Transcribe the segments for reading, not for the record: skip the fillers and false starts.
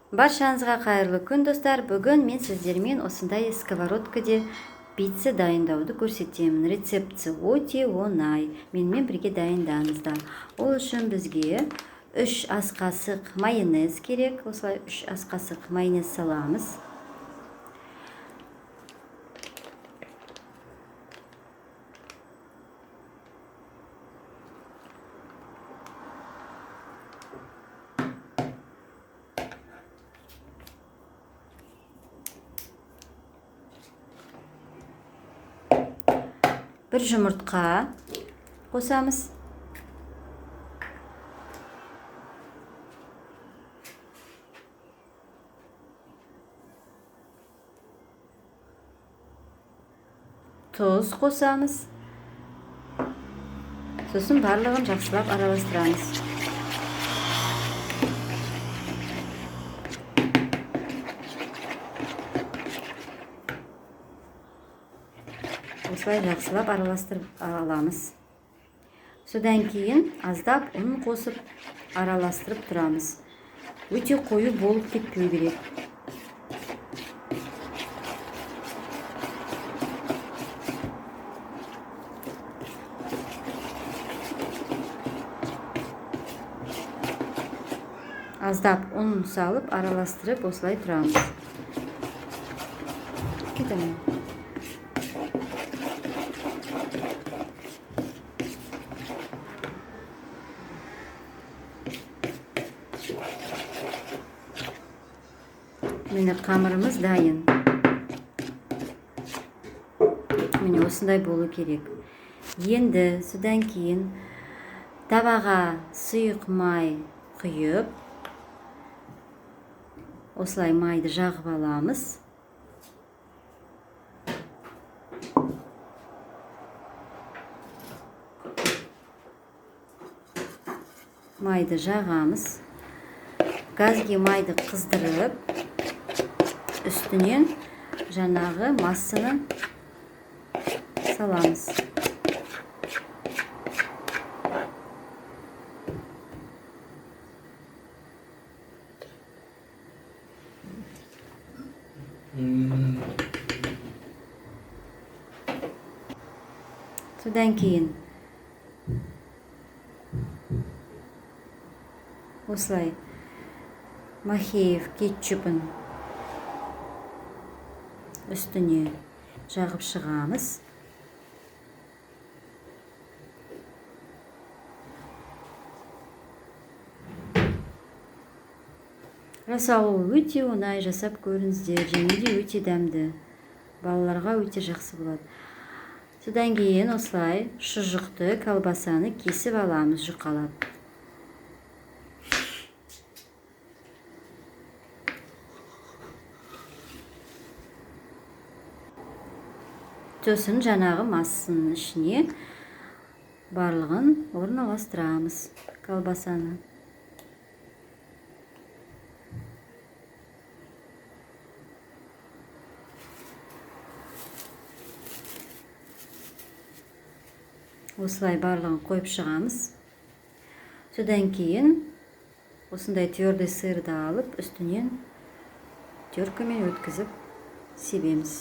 Баршаңызға қайырлы күн, достар! Бүгін мен сіздермен осындай сковородкаде пицца дайындауды көрсетемін. Рецептісі өте оңай. Менімен бірге дайындаңыздар. Ол үшін бізге 3 ас қасық майонез керек. Осылай 3 ас қасық майонез саламыз. 1 жұмыртқа қосамыз. Тұз қосамыз. Сосын барлығын жақсылап араластырамыз. Осылай жақсылап араластырып аламыз. Содан кейін аздап ұн қосып араластырып тұрамыз. Өте қою болып кетпеу керек. Аздап ұн салып араластырып осылай тұрамыз. Кетемін. Міне, қамырымыз дайын. Міне, осындай болу керек. Енді содан кейін табаға сұйық май құйып, осылай майды жағып аламыз. Майды жағамыз. Газге майды қыздырып, үстінен жаңағы массаны саламыз. Содан кейін осылай Махеев кетчупын үстіне жағып шығамыз. Жасалуы өте оңай, жасап көріңіздер, және де өте дәмді. Балаларға өте жақсы болады. Содан кейін осылай шұжықты, колбасаны кесіп аламыз жұқалап. Сосын жаңағы массаның ішіне барлығын орналастырамыз, колбасаны. Осылай барлығын қойып шығамыз. Содан кейін осындай твердый сырды алып, үстінен теркамен өткізіп себеміз.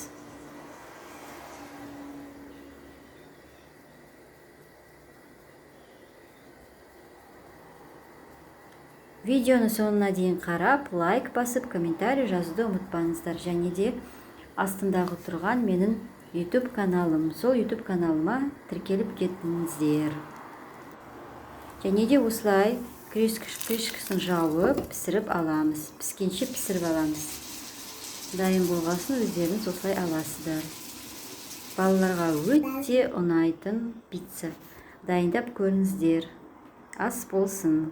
Видеоны соңына дейін қарап, лайк басып, комментарий жазуды ұмытпаңыздар. Және де астындағы тұрған менің YouTube каналым, сол YouTube каналыма тіркеліп кетіңіздер. Және де осылай крышкасын жауып, пісіріп аламыз. Піскенше пісіріп аламыз. Дайын болғасын өздеріңіз осылай аласыздар. Балаларға өте ұнайтын пицца. Дайындап көріңіздер. Ас болсын.